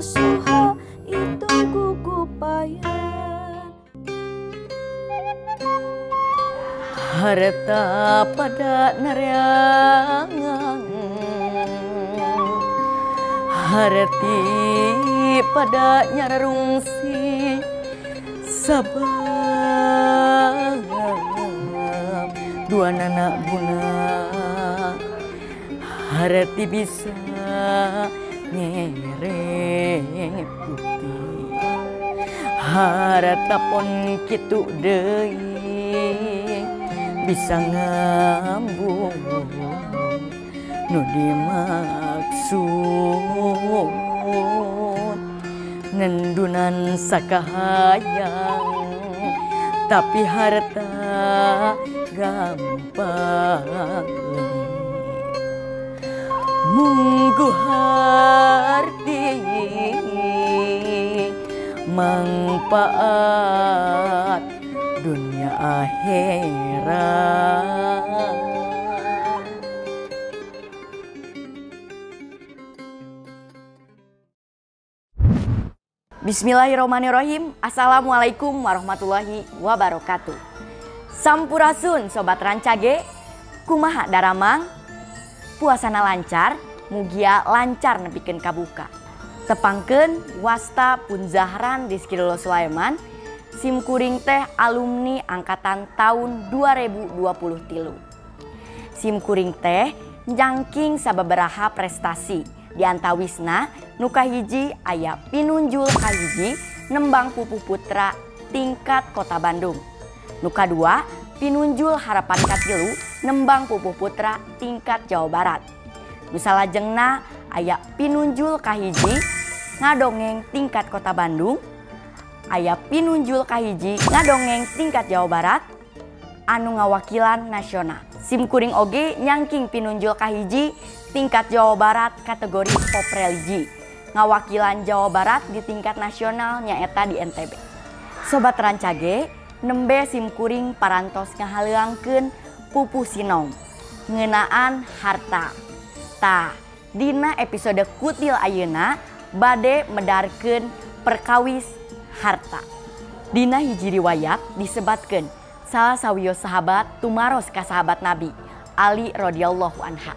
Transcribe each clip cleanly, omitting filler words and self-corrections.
nasuha itu gugupayan. Harta pada nareangan, harti pada nyararungsi, sabab dua nana guna harti bisa nyere putih, harta pon kitu deui bisa ngambung nu dimaksud nendunan sakahayang tapi harta gampang munggu harti manfaat dunia akhirat. Bismillahirrahmanirrahim. Assalamualaikum warahmatullahi wabarakatuh. Sampurasun Sobat Rancage, kumaha daramang? Puasana lancar, mugia lancar nepikeun kabuka. Tepangkeun wasta pun Zahran Rizkilullah Sulaiman, simkuring teh alumni angkatan tahun 2023. Simkuring teh njangking sababaraha prestasi. Di antawisna nu kahiji aya pinunjul kahiji nembang pupuh putra tingkat Kota Bandung. Nu kadua pinunjul harapan katilu nembang pupuh putra tingkat Jawa Barat. Nu salajengna aya pinunjul kahiji ngadongeng tingkat Kota Bandung, aya pinunjul kahiji ngadongeng tingkat Jawa Barat anu ngawakilan nasional. Simkuring oge nyangking pinunjul kahiji tingkat Jawa Barat kategori pop religi ngawakilan Jawa Barat di tingkat nasional nyaeta di NTB. Sobat Rancage, nembe simkuring parantos ngahaleuangkeun pupuh sinom ngeunaan harta. Tah, dina episode kutil ayeuna bade medarkeun perkawis harta. Dina hiji riwayat disebatkeun salah sawios sahabat tumaros ka sahabat Nabi Ali radhiyallahu anha.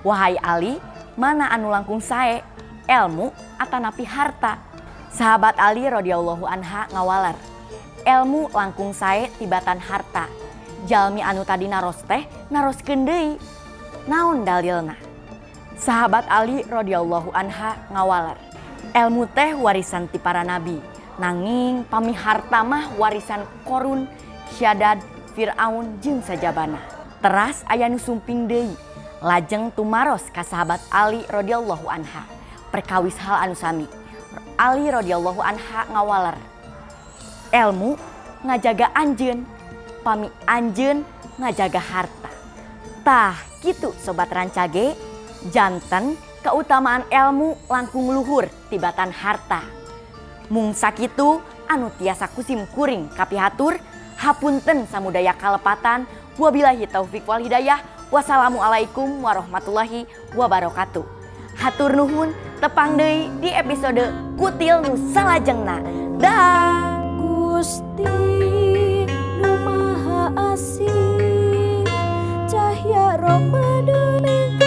Wahai Ali, mana anu langkung sae, elmu atanapi harta? Sahabat Ali radhiyallahu anha ngawaler, elmu langkung sae tibatan harta. Jalmi anu tadi naros teh naroskeun deui. Naon dalilna? Sahabat Ali radhiyallahu anha ngawaler, elmu teh warisan ti para nabi, nanging pami harta mah warisan Korun, Syadad, Fir'aun jeung sajabana. Teras aya nu sumping deui, lajeng tumaros ka sahabat Ali radhiyallahu anha perkawis hal anu sami. Ali radhiyallahu anha ngawaler, elmu ngajaga anjeun, pami anjeun ngajaga harta. Tah kitu Sobat Rancage, janten keutamaan elmu langkung luhur tibatan harta. Mung sakitu anu tiasa kusim kuring kapihatur, hapunten samudaya kalepatan, wabillahi taufik wal hidayah. Wassalamualaikum warahmatullahi wabarakatuh. Hatur nuhun, tepang deui di episode Kutil nu salajengna. Dah. Gusti nu Maha Asih, cahya Ramadan.